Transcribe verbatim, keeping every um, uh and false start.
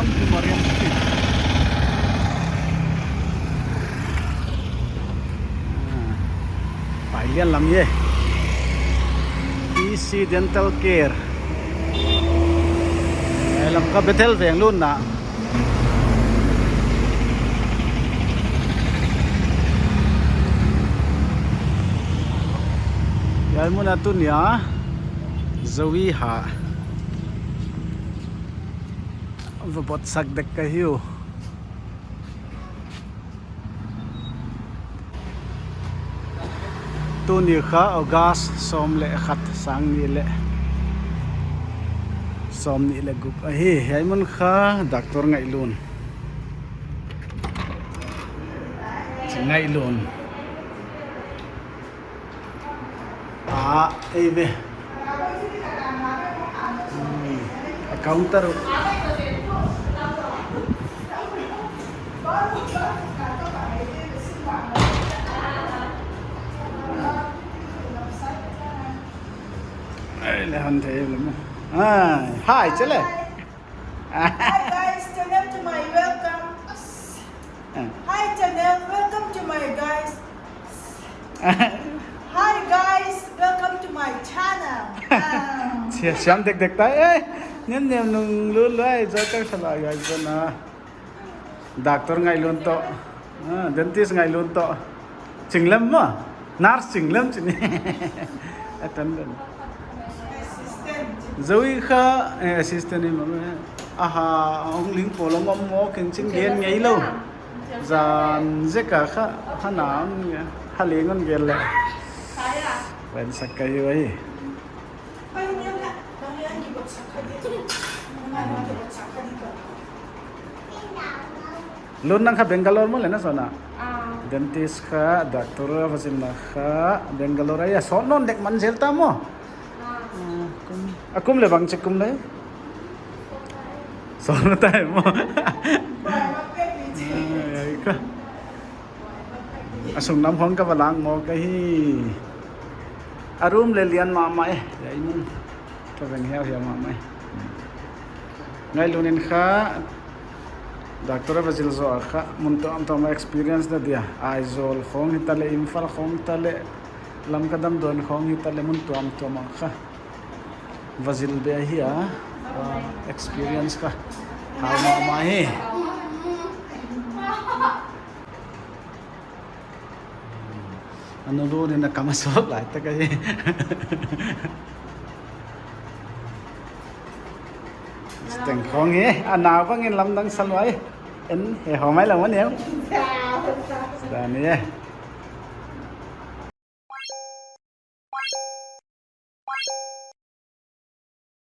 Mariam Street. Ah, pai lian lam e. E C Dental Care. Eh, lam kha Bethel veng lutna. Hiai mun ah tuni a Zoe kha va bawlsak dek ka hi uh. Tuni kha August sawm leh khat, sang nih leh sawmnih leh guk ahi. Hiai mun kha doctor Ngaihlun. Ngaihlun. Ah, ei ve. Hmm, a counter. Ai, le han thei le mo. Ai, hi, chale. Hi guys, channel to my welcome. Ah. Hi channel, welcome to my guys. Hi guys, welcome to my channel. Ah. Sia-, siam dekdek ta, eh. Nem nem nung lu lu ai, joker sala ai zona. Doctor Ngaihlun toh. Ah, dentist Ngaihlun toh. Chinglem maw. Nurse Chinglem chini. Attendant. Zoe kha, eh, assistant ni maw. Aha, hong ling polong om mo keng ching gen ngei lou. Zan zek a kha, ha nam, ha ling on gen le. Wen sak ka hi wai. Lun nang kha Bangalore maw le na sona. Ah. Dentist kha, doctor va zilna kha Bangalore a, sawt non dek man zel ta maw. Ah. Ah, kum, a kum le bang chik kum le. Sawt na tai maw. Ah, ya, ka. A sung nam hong ka va lang maw ka hi. A room le lian mahmah e. Ya, i mun. Ka veng hiau hiau mahmah e. Ngaihlun in kha doctor va zil zoh a kha mun tuamtuam a experience na dia. Aizawl khong hita le, Imphal khong hita le, Lamka damdawi khong hita le, mun tuamtuam a kha va zil be hi a, ah, experience kha hau mahmah hi. A nu lu ni na kam a sawt lai tak ahi. Teng khong hi, a nau bang in lamdang sa luai. En, he ho mai lam ni. Dan ni e.